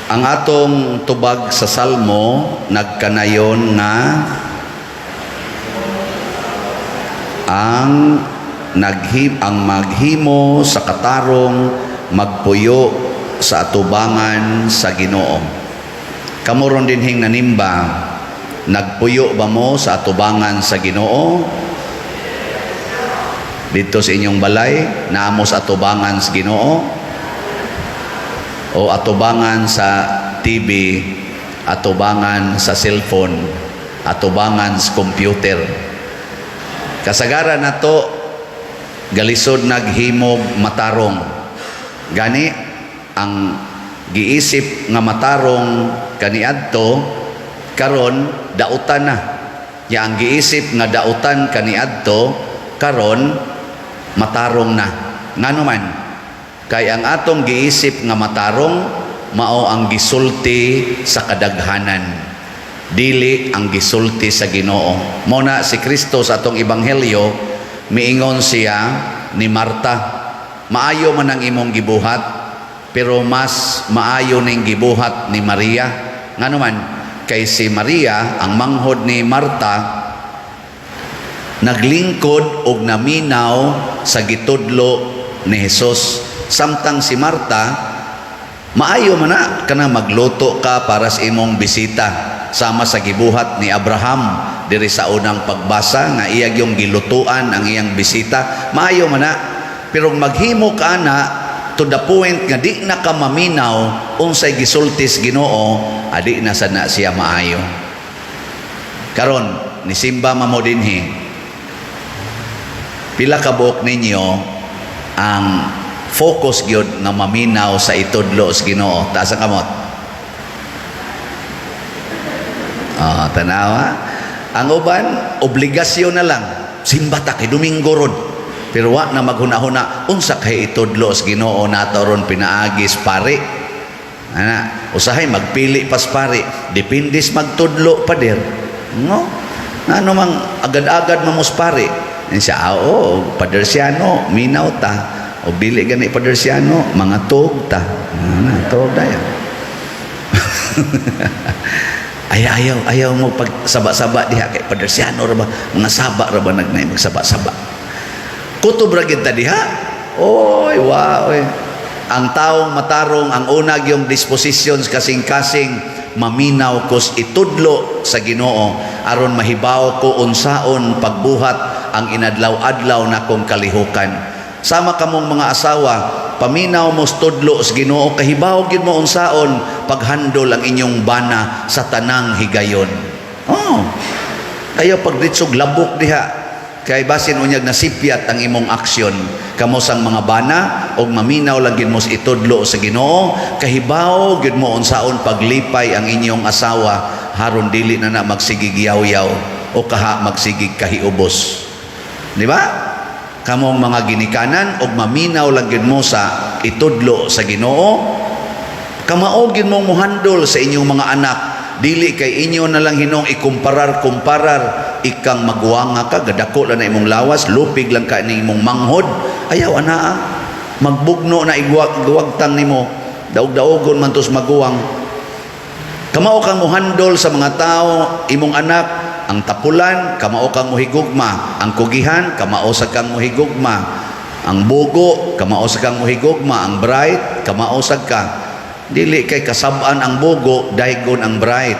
Ang atong tubag sa Salmo nagkanayon nga ang naghim ang maghimo sa katarong magpuyo sa atubangan sa Ginoo. Kamo ron dinhing nanimba, nagpuyo ba mo sa atubangan sa Ginoo? Dito sa inyong balay, naa mo sa atubangan sa Ginoo? O atubangan sa TV, atubangan sa cellphone, atubangan sa computer? Kasagaran nato galisod naghimog matarong. Gani ang giisip nga matarong kaniadto, karon dautan na. Ya ang giisip nga dautan kaniadto, karon matarong na. Ngano man? Kay ang atong giisip nga matarong mao ang gisulti sa kadaghanan, dili ang gisulti sa Ginoo. Mao na si Kristo sa atong ebanghelyo miingon siya ni Marta, "Maayo man ang imong gibuhat, pero mas maayo ning gibuhat ni Maria." Ngano man? Kay si Maria, ang manghod ni Marta, naglingkod og naminaw sa gitudlo ni Jesus. Samtang si Marta, maayo man na kana magluto ka para sa imong bisita, sama sa gibuhat ni Abraham diri sa unang pagbasa nga iya yung gilutuan ang iyang bisita. Maayo man na, pero maghimo ka na to the point nga di na ka maminaw unsay gisultis Ginoo, adi na sad na siya maayo. Karon nisimba man mo dinhi, pila ka buok ninyo ang focus gyud nga maminaw sa itudlo sa Ginoo? Taas ang kamot. Ah, tanawa. Ang uban, obligasyon na lang. Simba ta kay Domingo ron. Pero wa na maghuna-huna unsa kay itudlo sa Ginoo nato ron pinaagis pare. Ana, usahay magpili pas pare, depende sa magtudlo, pader. No? Ano mang agad-agad mamos pare. Yan siya, ah, oo, Pader Siano, minaw ta. O dili gani Pader Siano, mga tug ta. Ana, tug dayon. Ay, ayaw, ayaw mo pag saba-saba diha kay Pader Siano ra ba, mga saba ra ba nagnay magsaba-saba. Kutob ra gid ta diha. Oy, wow, oy. Ang taong matarong, ang unag yung dispositions kasing-kasing maminaw kos itudlo sa Ginoo aron mahibaw ko unsaon pagbuhat ang inadlaw-adlaw nakong kalihukan. Sama kamong mga asawa, paminaw mo tudlo sa Ginoo, kahibaw gid mo unsaon paghandol ang inyong bana sa tanang higayon. Oh. Kayo pagditsog labok diha kay basin unyag nasipyat ang imong aksyon. Kamo sang mga bana og maminaw lang gid mo sa itudlo sa Ginoo, kahibaw gid mo unsaon paglipay ang inyong asawa haron dili na na magsigig yaw-yaw o kaha magsigig kahiubos. Di ba? Kamong mga ginikanan, og maminaw lang gid mo sa itudlo sa Ginoo, kamao gid mo muhandol sa inyong mga anak. Dili kay inyo na lang hinong ikumparar kumparar, ikang maguwanga ka, gadako lang na imong lawas, lupig lang ka ni imong manghod. Ayaw ana, magbugno na igwag guwagtang nimo, daog-daogon man tos maguwang. Kamao kang muhandol sa mga tao, imong anak, ang tapulan, kamao kang muhigugma, ang kugihan, kamao sa kang muhigugma, ang bugo, kamao sa kang muhigugma, ang bright, kamao sa ka. Dili kay kasab-an ang bugo, daygon ang bright.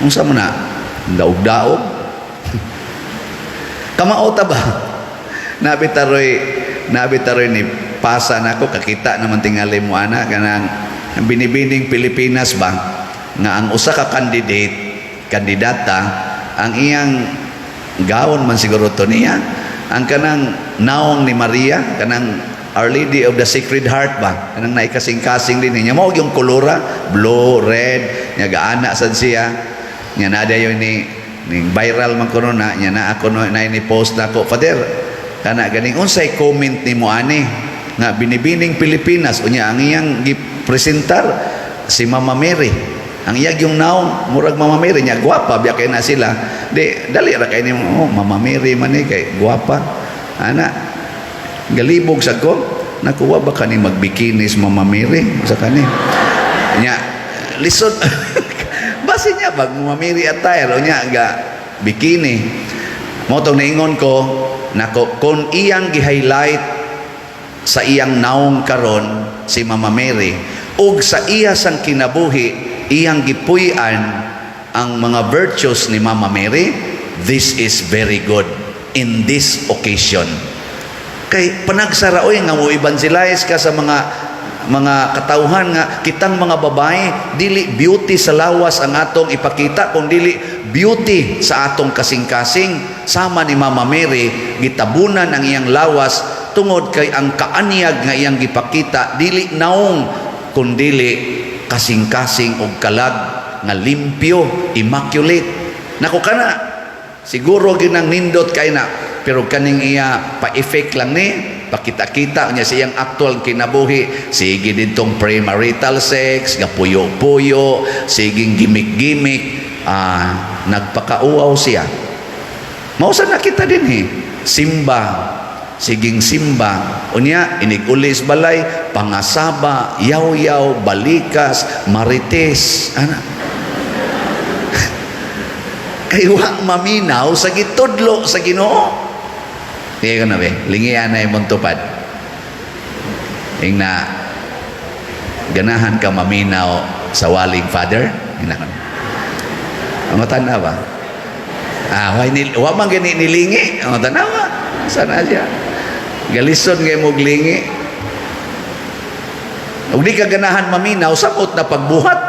Unsa man na? Daog-daog. Kamao ta ba? Nabi taroy ni pasa nako, kakita naman tingali mo ana kanang Binibining Pilipinas ba nga ang usa ka candidate, kandidata, ang iyang gawon man siguro to niya ang kanang naong ni Maria, kanang Our Lady of the Sacred Heart ba, kanang naikasing-kasing din niya mao yung kolora, blue, red nya, gaana sad siya nya. Na dayon ni viral man kuno na nya, na ako no, na ni post na ko, "Father, kana ganing unsay comment nimo ani nga Binibining Pilipinas?" Unya ang iyang gipresentar si Mama Mary, ang iyag yung naong murag Mama Mary nya, gwapa biya kay na sila. Di dali ra kay nimo, "Oh, Mama Mary man ni kay gwapa ana." Galibog sa ko, nakuha ba kani magbikinis Mama Mary sa kani? Nya lisod basi niya pag mamiri attire o nya ga bikini. Mao tong naingon ko nako, kung iyang gi-highlight sa iyang naong karon si Mama Mary ug sa iya sang kinabuhi iyang gipuy-an ang mga virtues ni Mama Mary, this is very good in this occasion. Kay panagsara oy nga mo evangelize ka sa mga katawhan nga kitang mga babae, dili beauty sa lawas ang atong ipakita kung dili beauty sa atong kasing-kasing, sama ni Mama Mary, gitabunan ang iyang lawas tungod kay ang kaanyag nga iyang gipakita dili naong kun dili kasing-kasing og kalag nga limpyo, immaculate. Nako, kana siguro ginang nindot kay na, pero kaning iya pa-effect lang ni pakita-kita niya sa iyang actual kinabuhi, sige ditong premarital sex, gapuyo-puyo, siging gimmick-gimmick, nagpakauaw siya. Mao sa nakita din eh. Simba, siging simba. Unya, inig-ulis balay, pangasaba, yaw-yaw, balikas, marites. Ana. Kay wa maminaw sa gitudlo sa Ginoo. Kaya ka na be, lingian na imong tupad. Ingna, ganahan ka maminaw sa waling Father? Ingna ka. Ang na ba? Ah, wa man gani nilingi. Ang tanawa. Sana siya. Galison ngay mo lingi. Ug di ka ganahan maminaw, samot na pagbuhat.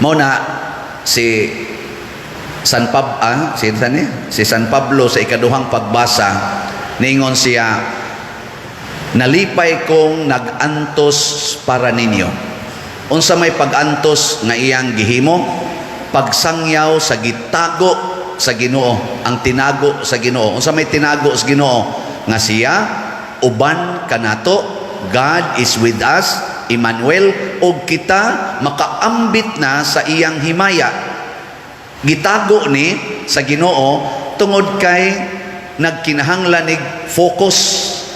Mao na si San Pab ah, si san ni? Si San Pablo sa ikaduhang pagbasa, niingon siya, "Nalipay kong nag-antos para ninyo." Unsa may pag-antos nga iyang gihimo? Pagsangyaw sa gitago sa Ginoo, ang tinago sa Ginoo. Unsa may tinago sa Ginoo? Nga siya uban kanato, God is with us, Emmanuel, ug kita makaambit na sa iyang himaya. Gitago ni sa Ginoo tungod kay nagkinahanglan nig focus.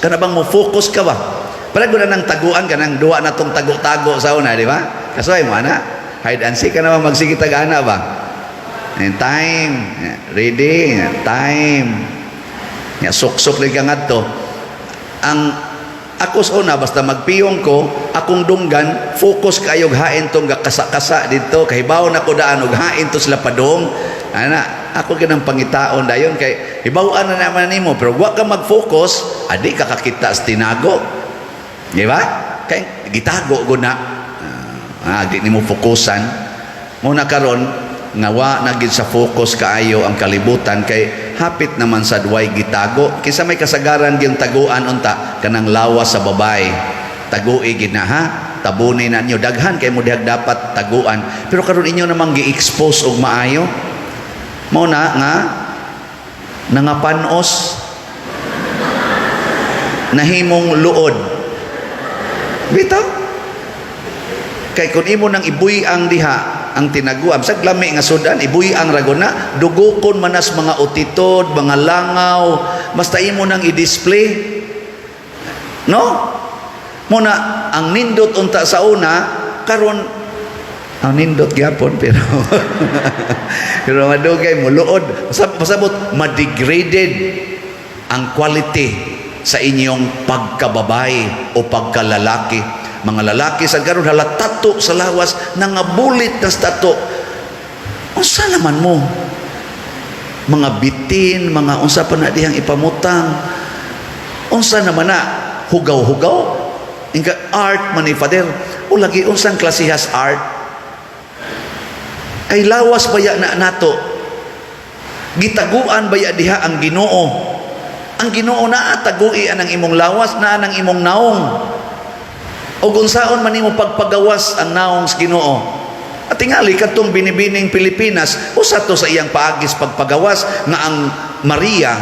Kana bang mo focus ka ba? Para gud nang taguan kanang duwa na tong tago-tago sa una, di ba? Kasuhay mo ana. Hide and seek ka naman, magsige tag-ana ba? And time, ready, time. Ya suksok lagi ka ngadto. Ang ako sa una, basta magpiyong ko, akong dunggan, focus kayo hain tong gakasa-kasa dito, kahibaw na ko daan og hain to sila padong. Ana, ako kinang pangitaon dayon kay hibaw-an na naman nimo, pero wa ka mag-focus, adi ka kakita sa tinago. Di ba? Kay gitago gud na. Di nimo fokusan. Muna karon nga wa na gid sa focus kaayo ang kalibutan kay hapit naman sa duway gitago. Kinsa may kasagaran gyud taguan unta kanang lawas sa babae? Tagui gid na ha, tabuni na ninyo, daghan kay mo dihag dapat taguan, pero karon inyo namang gi-expose og maayo. Mao na nga nangapanos, nahimong luod bitaw, kay kung imo nang ibuy-ang diha ang tinaguan sa lami nga sudan, ibuy-ang ra na, dugukon manas mga utitod, mga langaw, basta imo nang i-display, no? Muna ang nindot unta sa una, karon ang nindot gyapon, pero madugay mo luod, pasabot madegraded ang quality sa inyong pagkababae o pagkalalaki. Mga lalaki sa karon hala tato sa lawas, nangabulit na sa tato. Unsa naman mo, mga bitin, mga unsa pa na dihang ipamutang, unsa naman na hugaw-hugaw. Inga art man ni Father o lagi, unsang klasihas art? Kay lawas baya na nato, gitaguan baya diha ang Ginoo? Ang Ginoo naa tagui ang imong lawas, naa ang imong naong. O unsaon man nimo pagpagawas ang naong sa Ginoo? At tingali kadtong Binibining Pilipinas, usa to sa iyang paagis pagpagawas nga ang Maria,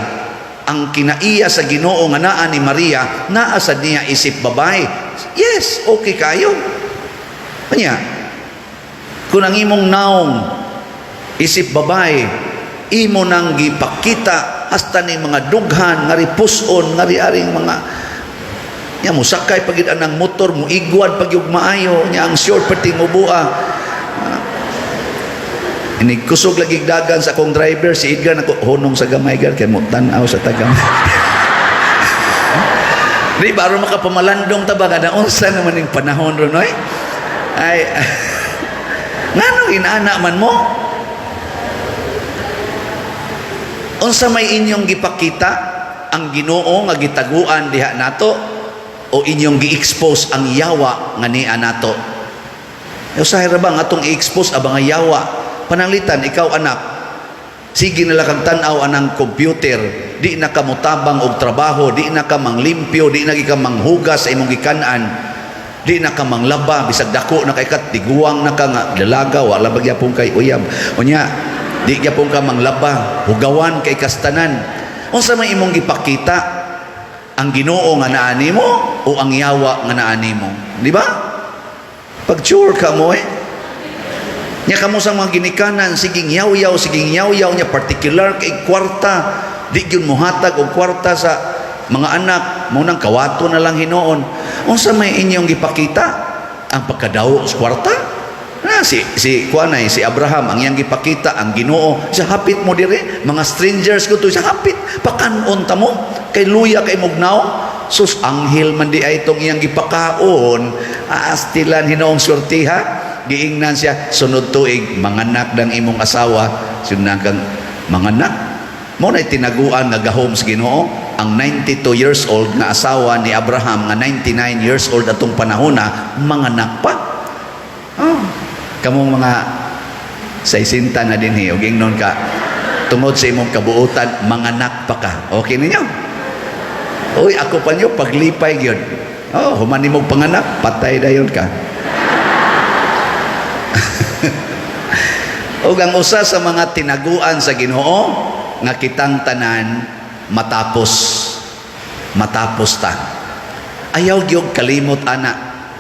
ang kinaiya sa Ginoo nga naa ni Maria, naa sa niya isip babae. Yes, okay kayo. Kanya, kung ang imong naong isip babae, imo nang gipakita hasta ni mga dughan, ngari puson, ngari aring mga Nya musakay pagid anang motor, muigwad pag yung maayo nya, ang short perting mubua. Ini kusog lagi dagan sa akong driver, si Edgar, nako hunong sa gamay gar kay mo tan-aw sa tagam. Di ba aron makapamalandong ta ba nga naunsa naman ning panahon ron, oy? Ay, nganong inana man mo? Unsa may inyong gipakita, ang Ginoo nga gitaguan diha nato o inyong gi-expose ang yawa nga niya nato? Usahay ra ba nga atong i-expose ang mga yawa? Pananglitan ikaw, anak, sige na lang kang tan-aw anang computer, di na ka motabang og trabaho, di na ka manglimpyo, di na ka manghugas sa imong gikan-an, di na ka manglaba, bisag dako na kay ka, tiguang na ka nga dalaga, wala ba gyapon kay uyab. Unya, di gyapon ka manglaba, hugawan kay kastanan. Unsa may imong gipakita? Ang Ginoo nga naa nimo o ang yawa nga naa nimo? Di ba? Pag sure ka mo eh. Nya kamo sa mga ginikanan, sige yaw-yaw nya particular kay kwarta, di gyud mohatag og kwarta sa mga anak, mo nang kawato na lang hinuon. Unsa may inyong gipakita? Ang pagkadawo sa kwarta? Na si si kuanay si Abraham, ang iyang gipakita ang Ginoo. Sa hapit mo dire, mga strangers ko to, sa hapit pakanon ta mo kay luya kay mugnaw. Sus, anghel man di ay itong iyang gipakaon. Aastilan hinoong swertiha. Giingnan siya, sunod tuig manganak ng imong asawa. Sunod kang manganak mo na tinaguan nga gahom sa Ginoo. Ang 92 years old nga asawa ni Abraham nga 99 years old atong panahon na manganak pa. Oh, kamong mga 60 na dinhi og ingnon ka tungod sa imong kabuutan manganak pa ka, okay ninyo? Uy, ako pa nyo paglipay gyud. Oh, human nimog panganak, patay dayon ka. Ug ang usa sa mga tinaguan sa Ginoo nga kitang tanan matapos, matapos ta. Ayaw gyud kalimot ana,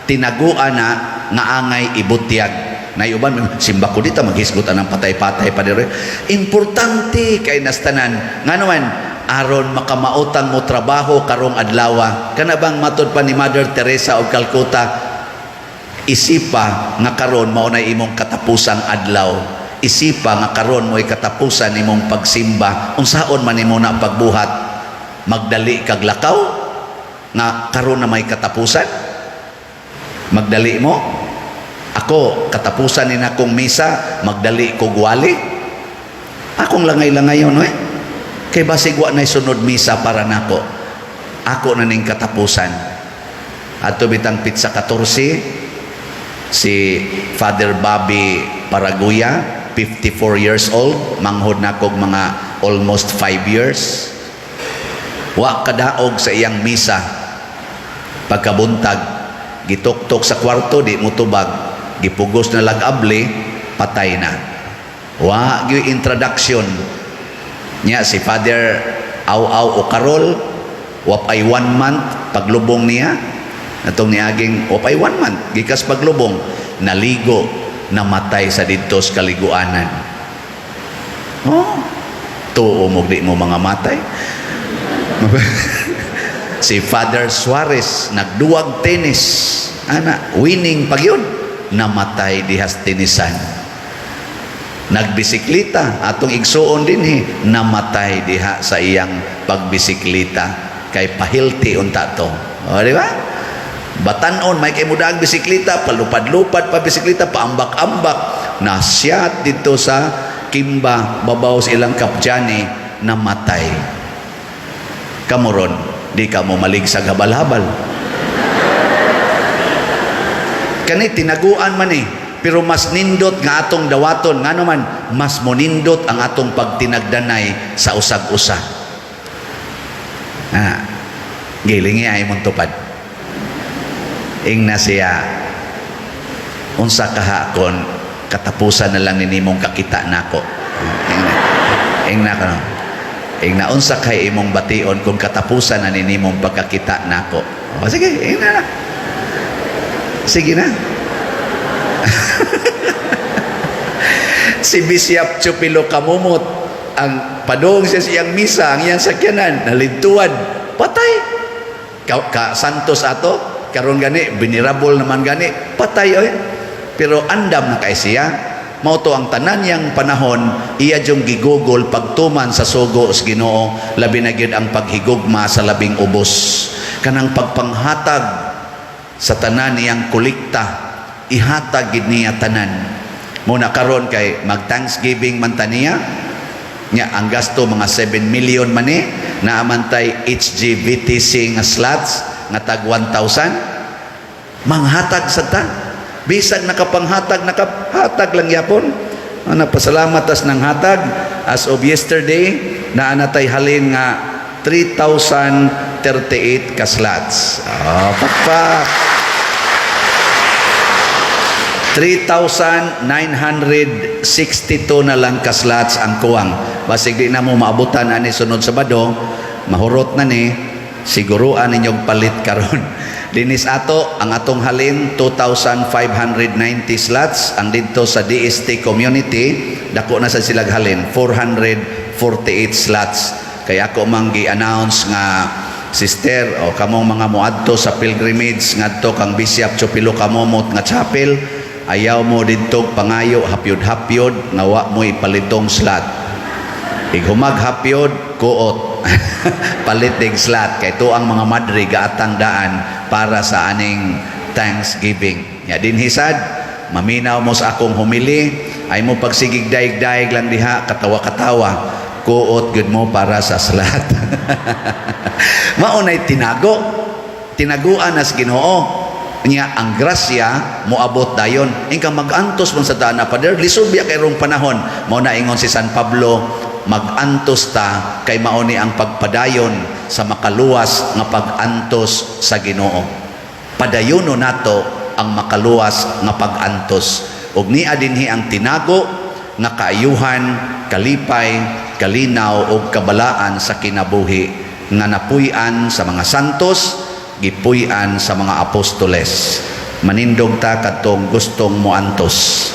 tinaguan na nga angay ibutyag. Nayuban simba ko dita maghisgot anang patay-patay pa dire. Importante kay nastanan ngano man aron makamaotang mo trabaho karong adlaw. Kana bang matod pa ni Mother Teresa of Calcutta, isipa nga karon mao na imong katapusang adlaw, isipa nga karon mo'y katapusan nimong pagsimba. Unsaon man nimo na pagbuhat, magdali kag lakaw nga karon na may katapusan, magdali mo. Ako katapusan ni nakong misa, magdali ko gwali akong langay-langayon eh, kay basig wa nay sunod misa para nako, ako na ning katapusan. Ato bitang petsa 14, si Father Bobby Paraguya, 54 years old, manghod na kog mga almost 5 years. Wa kadaog sa iyang misa. Pagkabuntag, gituktok sa kwarto, di mo tubag, gipugos na lag-abli, patay na. Wa gyud introduction niya. Si Father Aw-Aw o Karol, wa pay one month paglubong niya atong niaging, wa pay one month gikas paglubong, naligo, namatay sa didto sa kaliguanan. Oh, tuo mo di mo mga matay. Si Father Suarez, nagduwag tennis ana, winning pag yun, namatay dihas tenisan. Nagbisiklita atong igsuon dinhi, namatay diha sa iyang pagbisiklita kay pahilti unta to. O, di ba? Batanon may kay mudaag bisiklita, palupad-lupad pa bisiklita, paambak-ambak, nasyat dito sa Kimba, babaw sa ilang kapjani, namatay. Kamoron di ka mo maligsag habal-habal. Kani tinaguan man eh, pero mas nindot nga atong dawaton, ngano man mas monindot ang atong pagtinagdanay sa usag-usa. Ah, gilingi ay mong tupad. Ingna siya, unsa kaha kon katapusan na lang ni nimong kakita nako? Ingna, ingna ka no? Ingna, unsa kay imong bation kung katapusan na ni nimong pagkakita nako? O sige, ingna na, sige na. Si Bishop Chupilo Kamumot, ang padong siya siyang misa, ang iyang sakyanan nalintuan, patay. Ka Santos ato karon gani, venerable naman gani, patay oy. Pero andam na kay siya. Mao to ang tanan niyang panahon, iya jung gigugol pagtuman sa sugo sa Ginoo, labi na gyud ang paghigugma sa labing ubos, kanang pagpanghatag sa tanan niyang kolekta, ihatag gid niya tanan. Mao na karon kay mag Thanksgiving man ta niya nya, ang gasto mga 7 million man ni, naa man tay HGVTC nga slots nga tag 1,000. Manghatag sa ta, bisag nakapanghatag, nakahatag lang yapon. Ana, pasalamat tas nang hatag. As of yesterday, naa na tay halin nga 3,038 ka slots. Oh, pakpak. 3,962 na lang ka slots ang kuwang. Basig di na mo maabutan ani sunod Sabado, mahurot na ni, siguruan ninyong palit karon. Dinis ato, ang atong halin 2,590 slots, ang didto sa DST community, dako na sa silag halin, 448 slots. Kaya ako mang gi-announce nga, "Sister, o kamong mga moadto sa pilgrimage ngadto kang Bishop Teofilo Camomot nga chapel, ayaw mo didto pangayo hapyod-hapyod nga wa mo'y palitong slot. Ighumag hapyod, kuot. Palit dig slot kay to ang mga madre gaatang daan para sa aning Thanksgiving." Nya dinhi sad, maminaw mo sa akong homily, ay mo pagsigig daig-daig lang diha, katawa-katawa, kuot gud mo para sa slot. Mao nay tinago. Tinaguan nas Ginoo. Nya ang grasya moabot dayon. Ingka mag-antos man sa daan na, Pader, lisod biya kay rong panahon. Mao na ingon si San Pablo, mag-antos ta kay mao ni ang pagpadayon sa makaluwas nga pag-antos sa Ginoo. Padayono nato ang makaluwas nga pag-antos. Ug niya dinhi ang tinago nga kaayuhan, kalipay, kalinaw ug kabalaan sa kinabuhi nga napuy-an sa mga santos, gipuy-an sa mga apostoles. Manindog ta kadtong gustong moantos.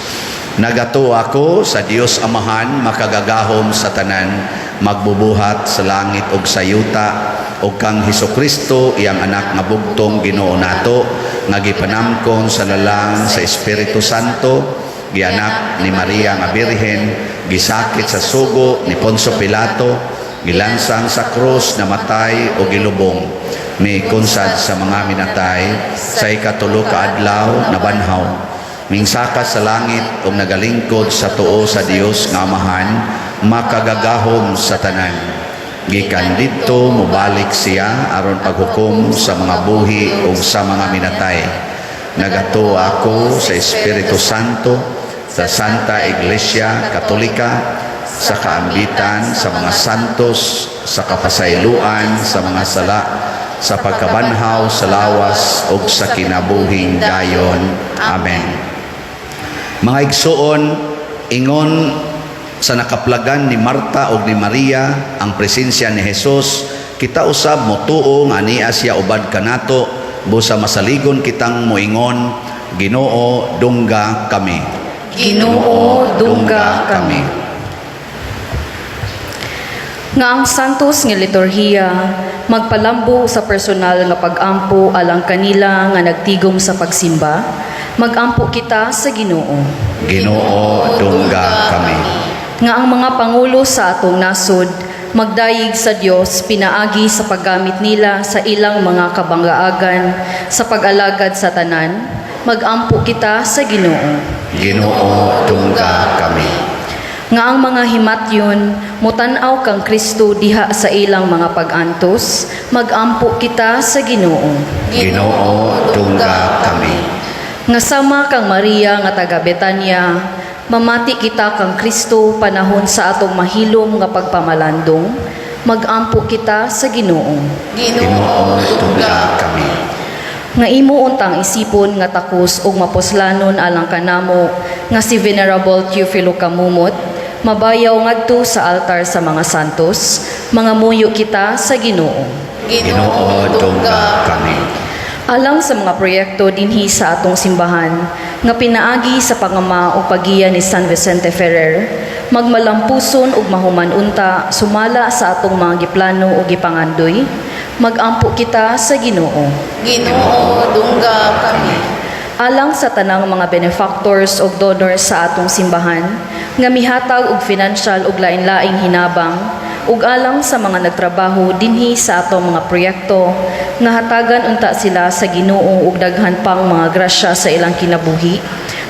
Nagatuo ako sa Dios Amahan, makagagahom sa tanan, magbubuhat sa langit ug sa yuta, ug kang Hesus Kristo, iyang anak nga bugtong Ginoo nato, nga gipanamkon sa lalang sa Espiritu Santo, gianak ni Maria nga Birhen, gisakit sa sugo ni Poncio Pilato, gilansang sa krus, namatay o gilubong, mikonsad sa mga minatay, sa ikatulo ka adlaw nabanhaw, mingsaka sa langit ug nagalingkod sa tuo sa Dios nga Amahan, makagagahom sa tanan. Gikan didto mobalik siya aron paghukom sa mga buhi ug sa mga minatay. Nagatuo ako sa Espiritu Santo, sa Santa Iglesia Katolika, sa kaambitan sa mga santos, sa kapasayloan sa mga sala, sa pagkabanhaw sa lawas ug sa kinabuhing dayon. Amen. Mga igsuon, ingon sa nakaplagan ni Marta ug ni Maria ang presensya ni Jesus, kita usab motuo nga ania siya ubad kanato, busa masaligon kitang moingon, "Ginoo, dungga kami." Ginoo, dungga kami. Nga ang santos nga liturhiya magpalambo sa personal nga pag-ampo alang kanila nga nagtigom sa pagsimba, magampo kita sa Ginoo. Ginoo, dungga kami. Nga ang mga pangulo sa atong nasod magdayig sa Dios pinaagi sa paggamit nila sa ilang mga kabangaagan sa pag-alagad sa tanan, magampo kita sa Ginoo. Ginoo, dungga kami. Nga ang mga himatyon mutan-aw kang Kristo diha sa ilang mga pag-antos, magampo kita sa Ginoo. Ginoo, dungga kami. Nga sama kang Maria nga taga Betania, mamati kita kang Kristo panahon sa atong mahilom nga pagpamalandong, magampo kita sa Ginoo. Ginoo, dungga kami. Nga imo untang isipon nga takos ug mapuslanon alang kanamo nga si Venerable Teofilo Camomot mabayaw ngadto sa altar sa mga santos, mangamuyo kita sa Ginoo. Ginoo, dungga kami. Alang sa mga proyekto dinhi sa atong simbahan nga pinaagi sa pangama o pagiya ni San Vicente Ferrer, magmalampuson ug mahuman unta sumala sa atong mga giplano o gipangandoy, Magampo kita sa Ginoo. Ginoo, dungga kami. Alang sa tanang mga benefactors ug donors sa atong simbahan nga mihatag og financial ug lain-laing hinabang, ug alang sa mga nagtrabaho dinhi sa atong mga proyekto, nga hatagan unta sila sa Ginoo og daghan pang mga grasya sa ilang kinabuhi,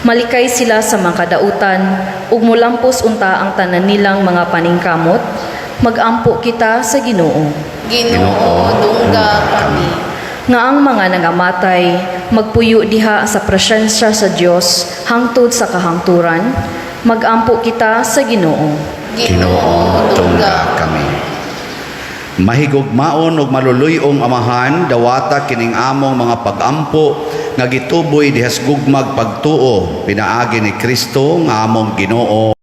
malikay sila sa mga kadautan ug mulampos unta ang tanan nilang mga paningkamot. Magampo kita sa Ginoo. Ginoo, dungga kami. Nga ang mga nangamatay magpuyo diha sa presensya sa Dios hangtod sa kahangturan. Magampo kita sa Ginoo. Ginoo, dungga kami. Mahigugmaon ug maluluy-ong Amahan, dawata kining among mga pagampo nga gituboy dihas gugmag pagtuo pinaagi ni Kristo nga among Ginoo.